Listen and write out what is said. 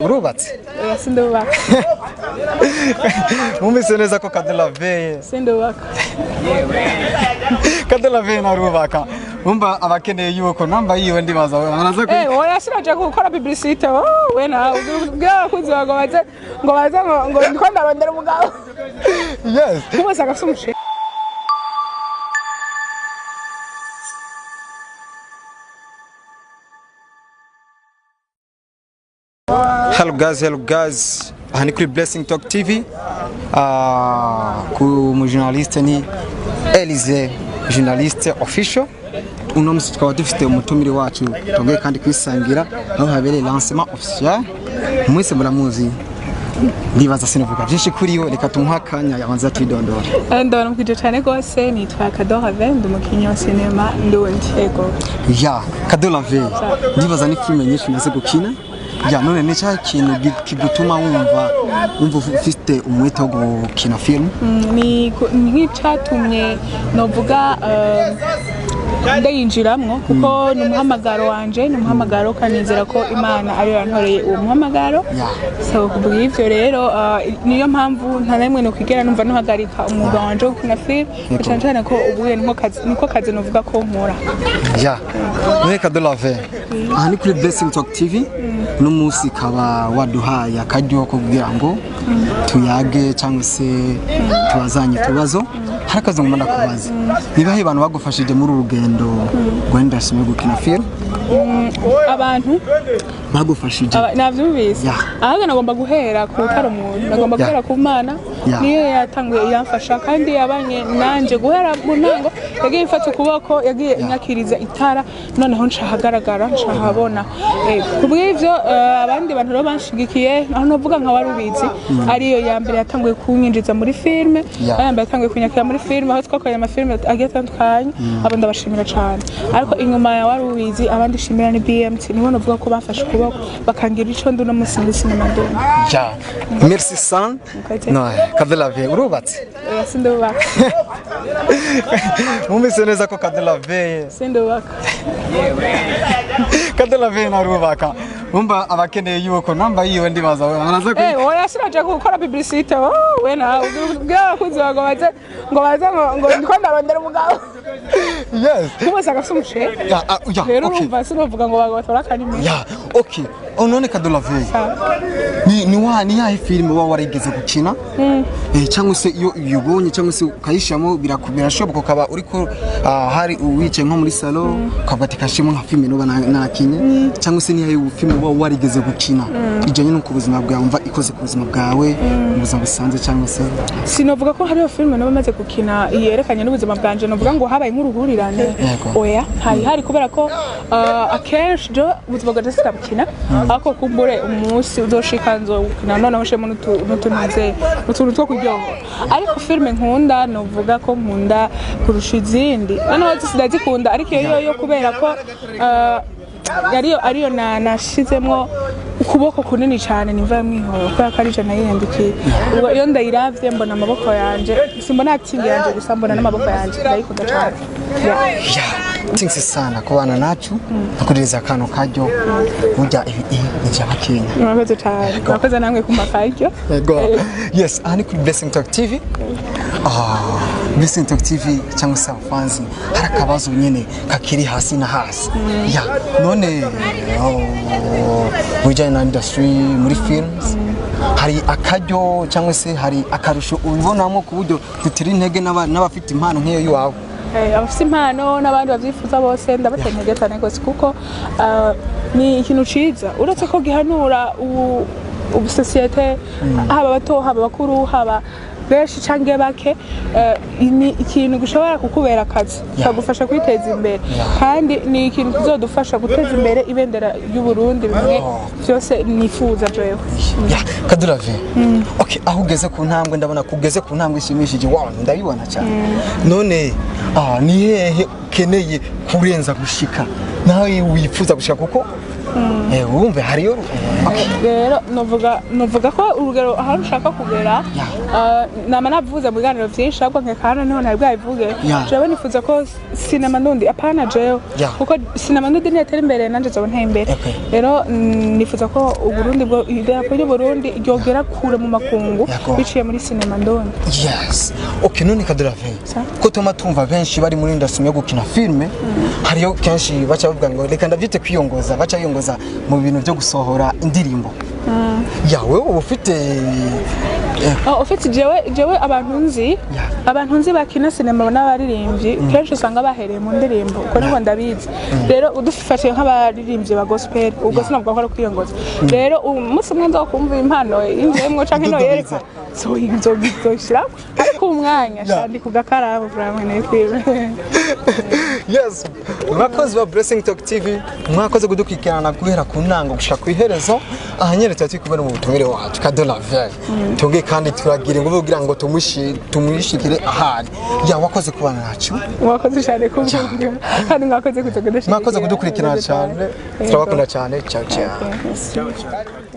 Urubatse? Oya, sindubaka. Mwumvise neza ko Kadelaveye Sindubaka. Kadelaveye ntarubaka. Wumva abakeneye yuko namba yiwe ndibaza baraza Eh, oya, sinaje gukora publicité. Oh, we nawe ubwira abakunzi bawe ngo baze ngo ndiko ndarondera umugabo. Yes. Kumwe agafise umushinga. Hello guys, hello guys. Aha ni kuri Blessing Talk TV. Ku mu journaliste ni Elise, journaliste official. Uno musi tukaba dufite umutumire wacu tongeye kandi kwisangira aho habereye lancement officiel. Mwese muramuzi. Ndibaza sinavuga byinshi kuri we, reka tumuhe akanya yabanza atwidondora. Ndabaramukije cyane rwose, nitwa Kadorave, ndi umukinnyi wa sinema ndundi. Ego. Ya, Kadolave. Ndibaza ni filime nyinshi umaze gukina. Ya, none ni cya kintu kigutuma wumva ufite umwete wo gukina film? Ni nk'icatumye novuga ndayinjiramwo, kuko ni umuhamagaro wanje, ni umuhamagaro kanizera ko Imana ariyo yantoreye uwo muhamagaro. So kubw'ivyo rero niyo mpamvu nta na rimwe nokwigera numva nuhagarika umwuga wanje wo gukina film, cane cane ko ubuye niko kazi novuga ko nkora. Ya, none Kadolave, aha ni kuri Blessing Talk TV. Uno munsi ikaba waduhaye akaryo ko kugira ngo tuyage cyangwa se tubazanye utubazo. Hari akazi ngomba ndakubaza: niba hari abantu bagufashije muri uru rugendo rwa industry yo gukina film? Abantu Bagufashije. Navyumvise. Ahubwo nagomba guhera ku utari umuntu, nagomba guhera ku Mana. Niyo yatanguye iramfasha kandi yabanye nanje guhera mu ntango, yagiye ifata ukuboko, yagiye inyakiriza itara, noneho nca ahagaragara, nca ahabona. Kubw'ivyo abandi bantu rero banshigikiye, aho novuga nka Warubizi, ariyo ya mbere yatanguye kunyinjiza muri filme, ya mbere yatanguye kunyakira muri filme, aho twakoranye amafilme agiye atandukanye. Abo ndabashimira cane, ariko inyuma ya Warubizi abandi shimira ni BMT, nibo novuga ko bafashe ukuboko bakangira ico ndi uno munsi muri sinema ndundi. Ya, merci sana. Murakoze. No, Kadelave, urubatse? Oya, sindubaka. Mwumvise neza ko Kadelave Sindubaka. Kadelave ntarubaka. Wumva abakeneye yuko namba yiwe ndibaza baraza Eh, oya, sinaje gukora publicité. Oh, we nawe ubwira abakunzi bawe ngo baze ngo ndiko ndarondera umugabo. Kumwe agafise umushinga. Ya, ah, ya, Rero urumva sinovuga ngo batora akanimero. Ya, okay. Oh, none Kadolave, ni yahe filime uba warigeze gukina, cyangwa se iyo uyibonye cyangwa se ukayishamo birashoboka ukaba uriko hari uwicaye nko muri salon ukavuga ati kashimo nka filime nuba nakinye, cyangwa se ni yahe filime uba warigeze gukina ijyanye no ku buzima bwawe, wumva ikoze ku buzima bwawe mu buzima busanzwe cyangwa se? Sinovuga ko hariho filime naba maze gukina yerekanye n'ubuzima bwanje, novuga ngo habaye nk'uruhurirane. Oya, ntayihari, kubera ko akenshi jo ubuzima bwanje sinabukina, ariko kumbure umunsi uzoshika nzokina, noneho nshemo n'utuntu n'utuntu two kuryoha. Ariko filime nkunda, novuga ko nkunda kurusha izindi, noneho ndazikunda, ariko iyo yo kubera ko ariyo nashizemwo ukuboko kunini cyane, nimva ya Mwihoro, kubera ko ari je nayiyandikiye. Ubwo iyo ndayiravye mbona amaboko yanje, simbona acting yanje gusa, mbona n'amaboko yanje. Ndayikunda cyane. Yeah. Ya, thanks sana kubana nacu nakuririza akantu karyo burya ibi ni iby'abakenya. Murakoze cyane, murakoze namwe kumpa akaryo. Yego. Yes, aha ni kuri Blessing Talk TV. Blessing Talk TV cyangwa se abafanzi, hari akabazo nyene kakiri hasi na hasi. Ya, none bijyanye na industry muri films, hari akaryo cyangwa se hari akarusho ubibonamo ku buryo dutera intege n'abafite impano nk'iyo y'iwawe? Abafite impano n'abandi babyifuza bose ndabatera intege cyane rwose, kuko ni ikintu ciza, uretse ko gihanura ubusosiyete, haba abato, haba abakuru, haba benshi cyangwa bake. Ni ikintu gishobora kukubera akazi, kikagufasha kwiteza imbere, kandi ni ikintu kizodufasha guteza imbere ibendera ry'Uburundi, bimwe byose nifuza jewe. Ya, Kadurave. Okay, aho ugeze ku ntambwe, ndabona ko ugeze ku ntambwe ishimishije. Wow, ndabibona cyane. None ni hehe ukeneye kurenza gushika? Nawe wifuza gushika kuko Wumve hariyo, okay. Rero novuga ko urugero aho rushaka kugera, nama navuze mu biganiro vyinshi, ahubwo nkeka hano niho nari bwabivuge. Jewe nifuza ko sinema ndundi, apana jewe, kuko sinema ndundi niyatera imbere nanje nzoba nteye imbere. Rero nifuza ko Uburundi bwo, idarapo ry'Uburundi ryogera kure mu makungu biciye muri sinema ndundi. Yes, okay. None Kadorave, Sa? ko tuma tumva benshi bari muri industry yo gukina filme, hariyo kenshi baca bavuga ngo reka ndavyite kwiyongoza, baca biyongoza mu bintu byo gusohora indirimbo yawe, uba ufite Oh, ufite jewe abantu nzi, abantu nzi bakina sinema n'abaririmbyi, kenshi usanga bahereye mu ndirimbo, uko niko ndabizi. Rero udufashe nk'abaririmbyi ba gospel, ubwo sinavuga ko ari kwiyongoza. Rero umunsi umwe nzokumva impano yinjiyemwo canke noyereka nzoshirako, ariko umwanya sha ndi ku gakaramu vraiment nitwiwe. Yes, mwakozi ba Blessing Talk TV, mwakoze kudukurikirana guhera ku ntango gushika ku iherezo. Aha nyene tuba turi kumwe mu butumire wacu Kadolave. Twongeye kandi turagira ingufu kugira ngo tumwishikire ahari ya. Wakoze kubana nacu. Mwakoze cyane kuvuga kandi mwakoze kuza kudushyigikira. Mwakoze kudukurikirana cyane, turabakunda cyane. Ciao ciao. Ciao ciao.